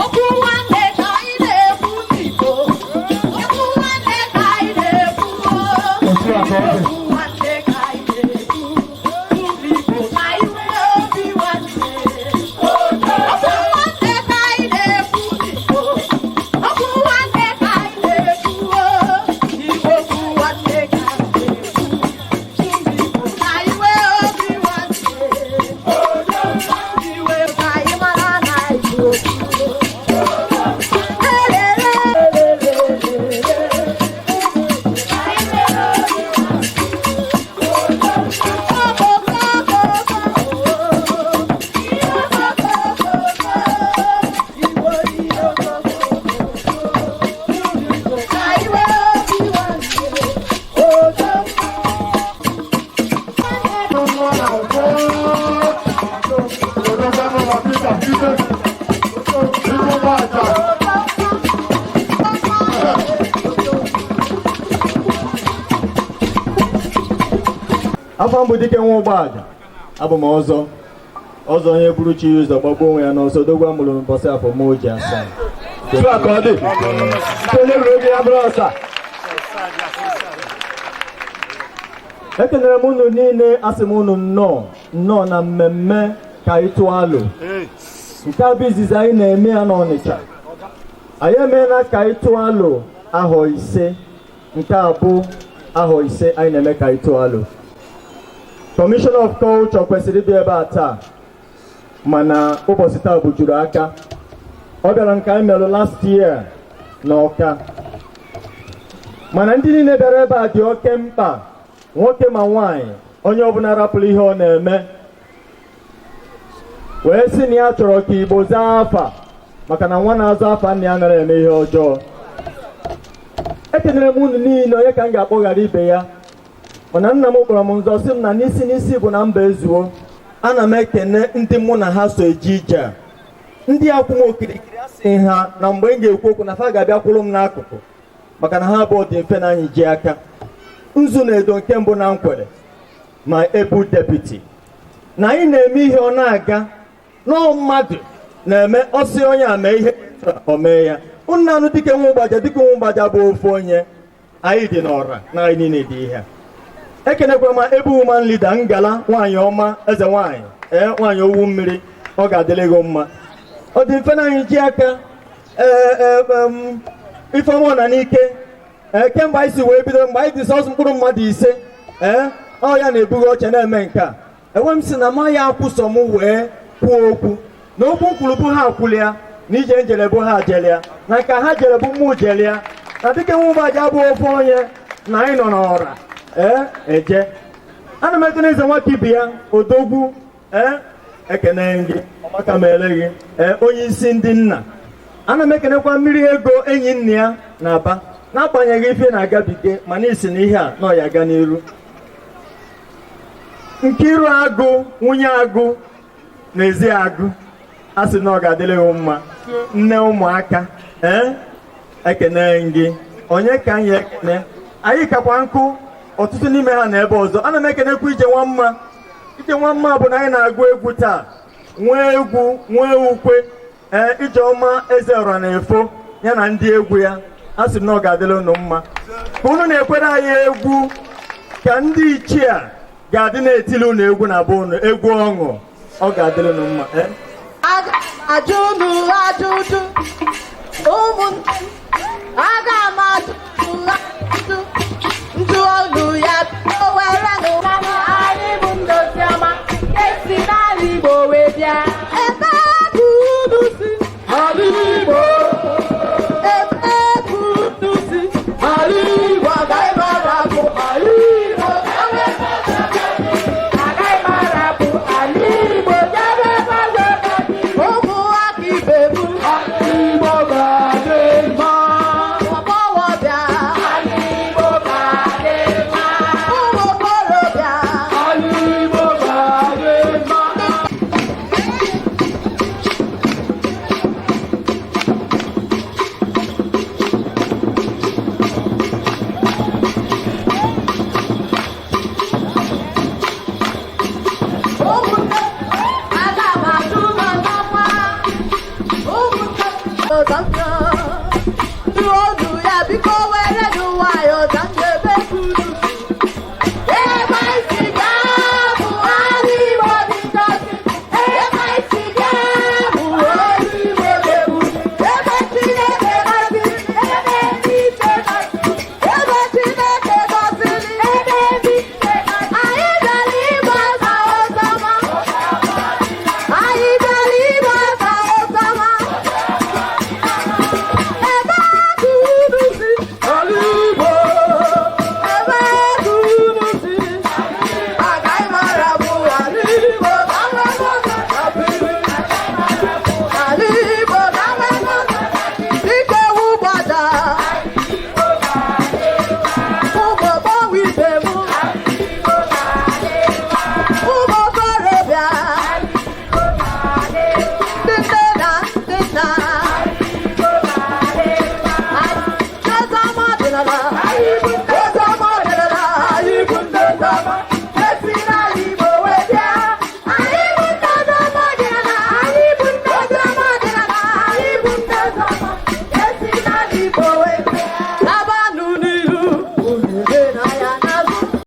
Okwu nwanne ka anyị na-ekwu n'Igbo. Okwu nwanne ka anyị na-ekwu. Otu a ka ọ dị. Okwu nwanne ka anyị na-ekwu. Igbo ka anyị nwee obi nwanne. Okwu nwanne ka anyị na-ekwu n'Igbo. Okwu nwanne ka anyị na-ekwu. Igbo okwu nwanne ka anyị na-ekwu. Igbo ka anyị nwee obi nwanne. Iwe ka anyị mara na anyị bụ otu. Afọ mbụ dike nwa ụgbọaja abụ m ọzọ ọzọ onye buru chi ya ụzọ gbagbuo onwe ya n'ọsọ dogwa mụrụ mbọsị afọ ma o ji asaa. Otu a ka ọ dị. Site n'egwuregwu oge ya bụrụ ọsa. Ekenere m unu niile, asị m unu nnọọ nnọọ na mmemme ka anyị tụọ alo. Nke a bụ izizi anyị na-eme ya n'Ọnịcha. Anyị emeela ka anyị tụọ alo ahọ 5. Nke a bụ ahọ 5 anyị na-eme ka anyị tụọ alo. Commissioner of Culture kwesịrị ịbịa ebe a taa, mana ụbọchị taa bujuru aka. Ọ bịara nke anyị merụ last year n'Ọka, mana ndị niile bịara ebe a dị oke mkpa, nwoke ma nwaanyị, onye ọbụla rapụrụ ihe ọ na-eme wee sị na ya chọrọ ka Igbo zaa afa, maka na nwa na-azụ afa nna ya nara eme ihe ọjọọ. Ekenere m unu niile, onye ka m ga-akpọghara ibe ya, mana nna m kpọrọ m nzọ sị m na n'isi n'isi bụ na mba ezuo. Ana m ekene ndị mụ na ha so eje ije a, ndị akwụ m okirikiri, asị ha na mgbe m ga-ekwu okwu na fa ga-abịa kwụrụ m n'akụkụ, maka na ha abụọ dị mfe na anyị ji aka. Nzu na-edo nke mbụ na nkwere ma ebu deputy na anyị na-eme ihe ọ na-aga nọọ mmadụ na-eme ọsị onye a mee ihe o mee ya. Unu anụ dike nwa ụgbaja, dike nwa ụgbaja bụ ofu onye anyị dị n'ọra na anyị niile dị ihe a. Ekenekwa ma ebe woman leader ngala nwaanyị ọma, eze nwaanyị, ee nwaanyị owu mmiri, ọ ga-adịrị gị mma. Ọ dị mfe na anyị ji aka. Ee, ifeọma na n'ike, ee kemgbe anyị si wee bido, mgbe anyị dị sọsọ mkpụrụ mmadụ 5, ee ọ ya na-ebughi oche na-eme nke a. Enwe m si na ma ya akwụsọ m wee kwuo okwu na okwu nkwuru bụ ha akwụli ya, na ije njere bụ ha jere ya, na nke ha jere bụ mụ jere ya, na dịka nwa ụgbọaja bụ ofu onye na anyị nọ n'ọra ee eje. Ana m ekene eze nwaka ibe ya odogwu, ee ekene gị ọmaka mere gị, ee onye isi ndị nna. Ana m ekenekwa mmiri ego enyi nna ya na-aba, n'agbanyeghị ife na-agabiga, mana isi na ihe a nọ ya aga n'iru. Nkiru agụ nwunye agụ n'ezi agụ, a sị na ọ ga-adịrị gị mma, nne ụmụaka. Ee ekene gị, onye ka anyị ekene, anyị kakwa nkụ ọtụtụ n'ime ha na ebe ọzọ. Ana m ekenekwa ije nwa mma. Ije nwa mma bụ na anyị na-agụ egwu taa, nwee egwu nwee ukwe. Ee Ijeọma eze ọra na-efo ya na ndị egwu ya, a sị m na ọ ga-adịrị unu mma ka unu na-ekwere anyị egwu, ka ndị ichie a ga-adị na-etili unu egwu na be unu, egwu ọṅụ, ọ ga-adịrị unu mma. Aga m ajụ unu ajụjụ, ụmụnne. Aga m ajụ ajụ njụ olu ya o were n'ụwa. Anyị bụ ndị oziọma nke si n'ala Igbo wee bịa. Ebe ka unu si? Ala Igbo. Ebe ka unu si? Ala